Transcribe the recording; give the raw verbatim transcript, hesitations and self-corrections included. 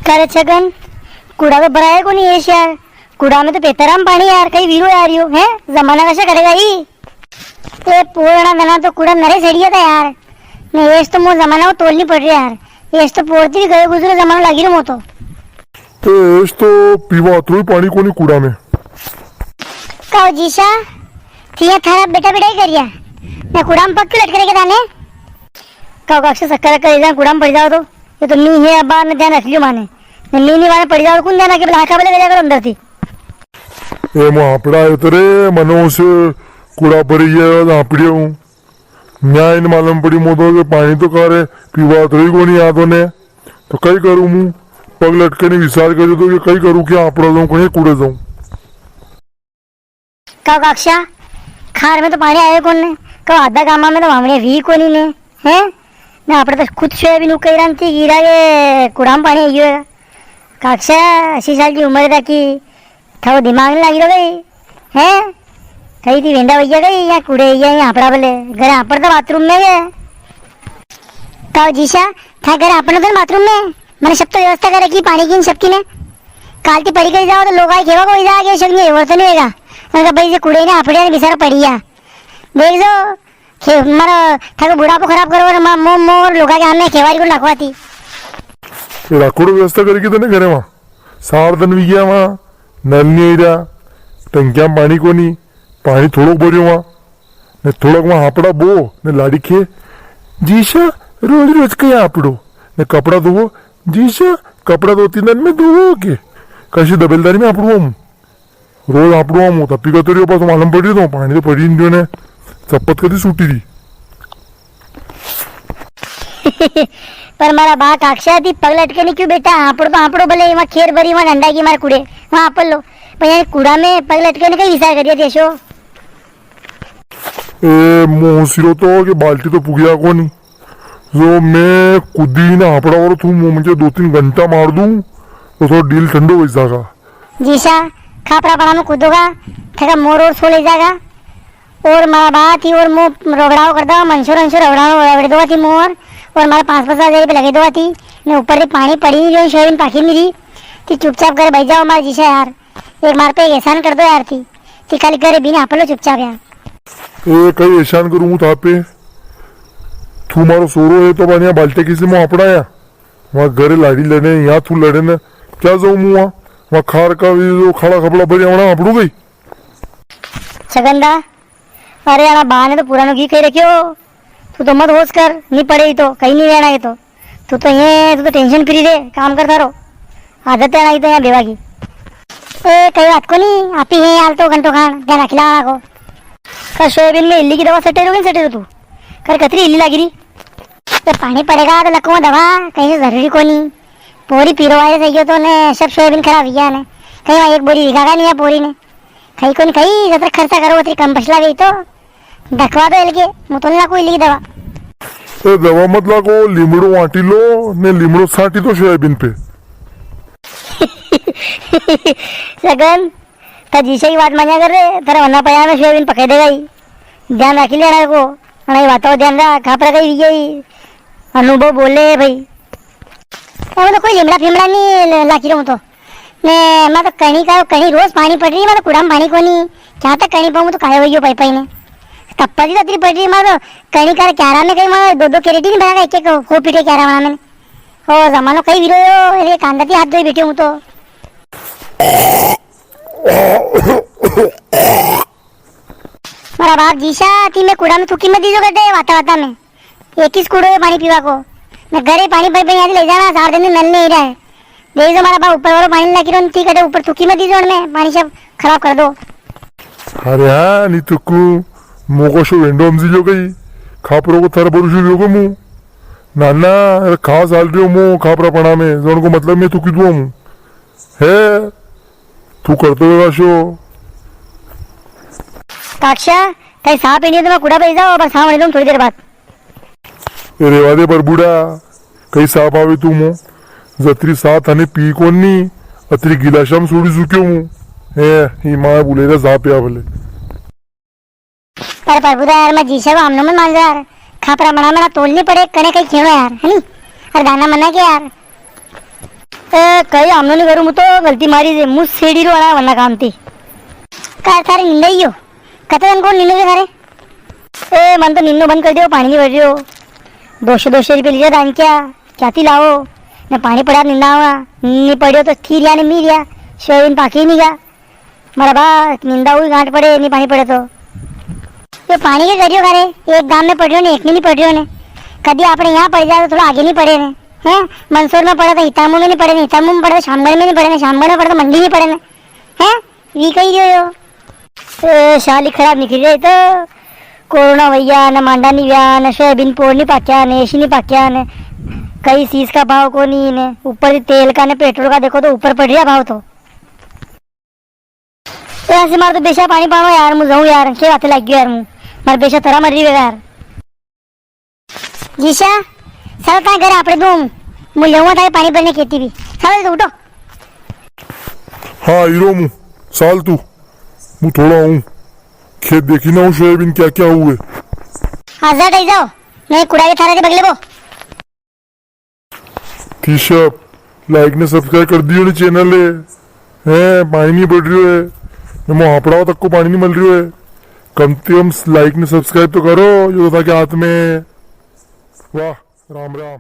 तारे छगन, कुड़ा तो भराया कोनी एस यार। कुड़ा में तो पेतराम पाणी यार, कई वीरो यार यो, हैं? जमाना कसा करेगा ई? ए पोर अणा दना तो कुड़ा नरे सड़िया था यार। ने एस तो मो जमाना को तोल नी पड़ रिया यार। एस तो पोरती भी गयो गुजरो जमाना लागी रो मो तो। ए एस तो पीवा अतरो ही पाणी कोनी कुड़ा में। काओ जीसा, थिया थारा बेटा बेटा ही करिया। ने कुड़ा में पग क्यों लटके रखे थाने? काओ काकसा, चक्कर कर जा, कुड़ा में पड़ी जाओ तो। ये तो मी है अबार ने ध्यान रख लियो माने। ने मी नी माने पड़ी जाओ, कुण ध्यान रखे, भला हाका भले गया करो अंदर थी। ए, मो हापड़ा आयो तो रे, मनो से कुड़ा भरी गया, हापड़िया हूँ। न्याय इन मालूम पड़ी मो तो के पाणी तो कारे पीवा तो ही कोनी याद होने। तो कई करूँ मु? पग लटके ने विचार करियो तो के कई करूँ, के हापड़ा जाऊँ, कहीं कुड़े जाऊँ। काओ काकसा, खार में तो पाणी आयो कोनी, काओ आधा गामा में तो वावणिया वी कोनी ने, हैं? ने आपणे तो खुद सोयाबीन उकई रांती गिरा के कुड़ा में पाणी आयो है। काकसा, अस्सी साल की उम्र है थाकी, थाको दिमाग नी लागी रो कई, हैं? कई थी वेंडा भैया कई, या कुड़े या, या हापड़ा भले, घरे हापड़ तो बाथरूम में गए। काओ जीसा, था घरे हापड़ो तो बाथरूम में, मने सब तो व्यवस्था कर रखी पाणी की, सबकी ने। काल थी पड़ी कर जाओ तो लोग आए खेवा कोई जाके, सब ये और तो नी होएगा। उनका भाई जे कुड़े ने हापड़े ने बेचारा पड़ी गया। देख जो, खे-, मारो, थाको बुढ़ापो खराब करो और मा-, मो-, मोर लोगा के सामने खेवारी को नाखवाती। राखोड़ो व्यवस्था करी के तने घरे वां? सार दन वी गया वां, नल नी आई रिया, टंकिया में पाणी कोनी, पाणी थोड़ोक भरियो वां, ने थोड़ोक वां हापड़ा बो, ने लाड़ी खे, "जीसा, रोज रोज कई हापड़ो, ने कपड़ा धोवो, जीसा, कपड़ा दो तीन दन में धोवो के, कशी दबेलदारी में हापड़ो हम।" रोज हापड़ो हम, तपी का तो रियो, पाछो मालूम पड़ी रियो तो, पाणी तो पड़ी नी रियो ने, चप्पत कदी सूटी री। पर मारा बा काकसा थी पग लटके नी क्यों बेटा, हापड़ो तो हापड़ो भले, वां खेर भरी, वां डंडा की मार कुड़े, वां हापड़ लो। पर यां कुड़ा में पग लटके ने कई विचार करिया देशो। ए, मो होसी रो तो के बाल्टी तो पुगिया कोनी। जो मैं कूदी ने हापड़ा वालो थू, मो मुझे दो तीन घंटा मार दूं, तो थोड़ा डील ठंडो हो जाएगा। जीसा, खापरा पड़ा में कूदोगा, थका मोर और सो ले जाएगा। और मारा बा थी और मो रगड़ाओ कर दो, मंशोर अंशोर रगड़ाओ, रगड़ दो थी मोर, और मारा पाँच पाँच हजार रुपये लगे दो थी, ने ऊपर से पाणी पड़ी नी रियो, सोयाबीन पाकी नी री, थी चुपचाप घर बैठ जाओ मारा जीसा यार, एक मार पे एक एहसान कर दो यार थी, थी खाली घरे बीने हापड़ लो चुपचाप यार। ए, कई एहसान करूँ हूँ थापे, थू मारो सोरो है तो बानिया बाल्टे किसी में हापड़ा या? वां घरे लाड़ी लड़े, यां थू लड़े ने, क्या जाऊं मु वां? वां खार का भी जो खाड़ा खपड़ा भरिया वां हापड़ू गई। छगन दा, अरे यार, बा ने तो पुरानो घी कही रखियो, तू तो मत होश कर, नी पड़े ही तो, कहीं नी रहना ये तो। तू तो ये, तू तो tension free रे, काम कर थारो। आदत है ना ये तो यां बेवा की। ए, कई बात कोनी, आप ही है यार तो घंटो खान, ध्यान रख लाना को। का सोयाबीन में इल्ली की दवा सटे रो कि नी सटे रो तू? कर कतरी इल्ली लागी री। तो पाणी पड़ेगा तो लकूंगा दवा, कहीं से जरूरी कोनी। पोरी पीरो वायरस आई गयो तो ने सब सोयाबीन खराब हुई गया ने। कहीं वां एक बोरी विका का नी है पोरी ने। कहीं कोनी कहीं, जतरा खर्चा करो उतरी कम फसला गई तो। दखवा दो इलके, मु तो नी लाकू इल्ली की दवा। ए दवा मत लाको, लीमड़ो वाटी लो, ने लीमड़ो साटी दो सोयाबीन पे। छगन, था जीसा की बात मान्या कर रे, थारा वना पया में सोयाबीन पकई देगा ही। ध्यान राखी लेना को, अणा ये बातों ध्यान राख, खापरा कई हुई गई। अनुभव बोले है भाई। अब तो कोई लिमड़ा फिमड़ा नी ल-, लाकी रहूं तो। ने, मैं तो कणी का, कणी रोज पाणी पड़ री है, मैं तो कुड़ा में पाणी कोनी। क्या तक कणी पाऊं, तो कायो वही पाई पाई ने। तप्पा दी ततरी पड़ री है, मैं तो कणी का क्यारा में कहीं, मैं दो दो कैरेट ही नी भरा, एक एक को पीटे क्यारा वाला मैंने। ओ, जमानो कई विरो यो, ये कांदा ती हाथ धोई बैठे हूं तो। मारा बाप जीसा, थी मैं कुड़ा में थूकी मत दीजो करते, वाता वाता में। एक ही कुड़ो है पाणी पीवा को। मैं घरे पाणी भर भर यां ले जाना, सार दिन नल नी रहा है। देख जो मारा बाप ऊपर वालो पाणी लाकी रो, थी कटे ऊपर थूकी मत दीजो, मैं पाणी सब खराब कर दो। अरे हाँ, नी थूकू, मो को शो वेंडो हमजी लो गई। खापरो को थर भरू शुरू हो गो मु। ना, ना, अरे खास हाल रियो मो खापरा पणा में, जण को मतलब मैं थूकी दूं मु। है, तू करतो वेगा शो। काक्षा, कई साफ ही नी है तो मैं कुड़ा पे ही जाओ, बस हाँ, वणी तुम थोड़ी देर बाद। ए, रेवा दे परबुड़ा, कई साफ आवे तू मो। जतरी सा थाने पी कोनी, अतरी गिलासा में सोड़ी चुक्यो मु। ए, ई माँ बुले रे साफ या भले। अरे परबुदा यार, मैं जीसा को हमनो मत मान जा यार। खापरा मना मना तोल नी पड़े, कने कई खेणो यार, है नी? अरे दाना मना के यार। ए, कई हमनो नी करूँ, मु तो गलती मारी जे, मु सेड़ी रो अणा वना काम थी। का थारे निंदा ही हो? कते दन को निंदो के थारे? ए, मन तो निंदो बंद कर दियो, पाणी नी पड़ रियो। दो सौ, दो सौ रुपया लीजा धान क्या, क्या थी लाओ? ने पाणी पड़ा निंदा हुआ, नी पड़ियो तो थी रिया ने मी रिया, सोयाबीन पाके ही नी गा। मारा बा, निंदा हुई गांठ पड़े, नी पाणी पड़े तो। यो पाणी के करियो का रे? एक गांव में पड़ रियो ने, एक में नी पड़ रियो ने। कदी आपणे यहाँ पड़ जाए तो थोड़ा आगे नी पड़े ने, हैं? मंदसौर में पड़े तो हितामू में नी पड़े ने, हितामू में पड़े तो शामगढ़ में नी पड़े ने, शामगढ़ में पड़े तो मंडी नी पड़े ने, हैं? वी कही रियो यो। ए, शाली खराब निकली रही तो। कोरोना वैया, न मांडा नी व्या, न सोयाबीन पोर नी पाक्या, न एसी नी पाक्या, न कई चीज का भाव कोनी ने। ऊपर तेल का ने पेट्रोल का देखो तो ऊपर पड़ रिया भाव तो। यार से मारे तो बेशा पाणी पाणो यार, मु जाऊं यार, के बातें लग गयो यार मु। मारे बेशा थरा मर रही है यार। जीशा, चल तां घर आपणे दूं, मु लेऊंगा ताई पाणी भरने खेती भी। चल तो उठो। हाँ, हीरो मु, साल तू, मु थोड़ा हूँ, खेत देखी ना हूँ सोयाबीन क्या क्या हुए। आजा डई जाओ, मैं कुड़ा के थारा के बगले वो। थी सब, like ने subscribe कर दियो ने channel है। हैं, पाणी नी पड़ रियो है। ने मो हापड़ावा तक को पाणी नी मिल रियो है। कम से कम like ने subscribe तो करो, जो था के हाथ में। वाह, राम राम।